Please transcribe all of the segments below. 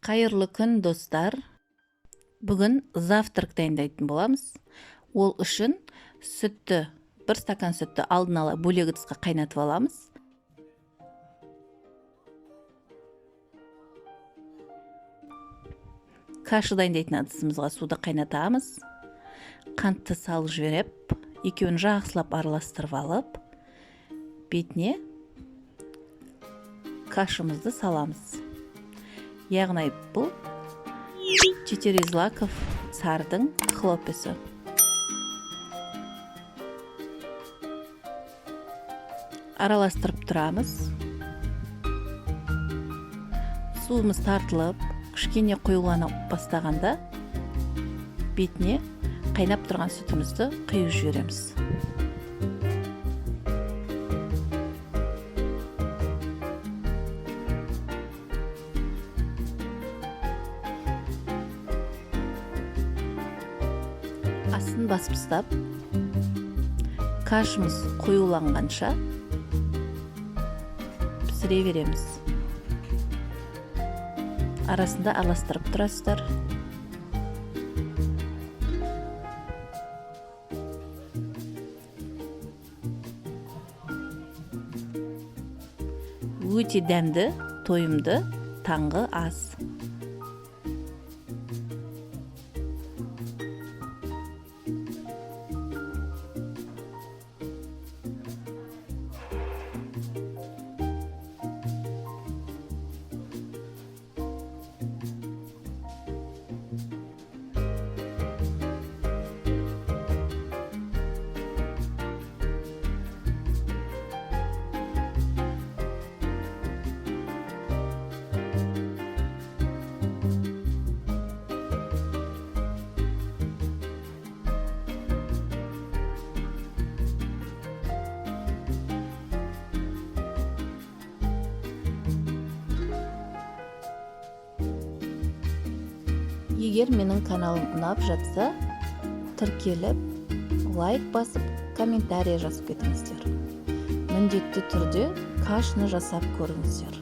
Қайырлы күн, достар! Бүгін завтрак дайындайтын боламыз. Ол үшін сүтті, бір стакан сүтті алдын ала бөлек ыдысқа қайнатып аламыз. Каша дайындайтын ыдысымызға суды қайнатамыз. Қантты салып жіберіп, екеуін жақсылап араластырып алып, бетіне кашамызды саламыз. Яғни бұл четырехзлаков сардың хлопьясы. Араластырып тұрамыз. Суымыз тартылып, кішкене қоюлана бастағанда бетіне қайнап тұрған сүтімізді құйып жібереміз. Астын басып тастап, кашамыз қоюланғанша пісіре береміз. Арасында араластырып тұрасыздар. Өте дәмді, тойымды таңғы ас. Егер менің каналым ұнап жатса, тіркеліп, лайк басып, комментарий жазып кетіңіздер. Міндетті түрде кашаны жасап көріңіздер.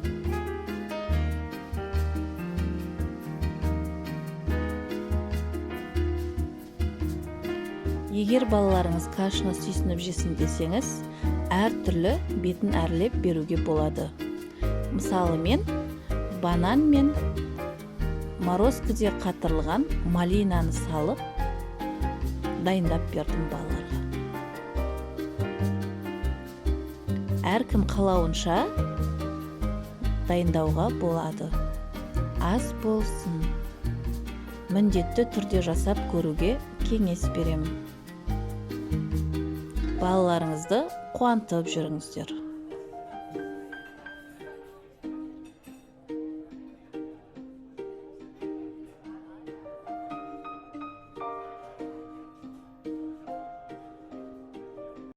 Егер балаларыңыз кашаны сүйсініп жесін десеңіз, әртүрлі бетін әрлеп беруге болады. Мысалы, мен банан мен морозкіде қатырылған малинаны салып дайындап бердім балаларға. Әркім қалауынша дайындауға болады. Ас болсын. Міндетті түрде жасап көруге кеңес беремін. Балаларыңызды қуантып жүріңіздер.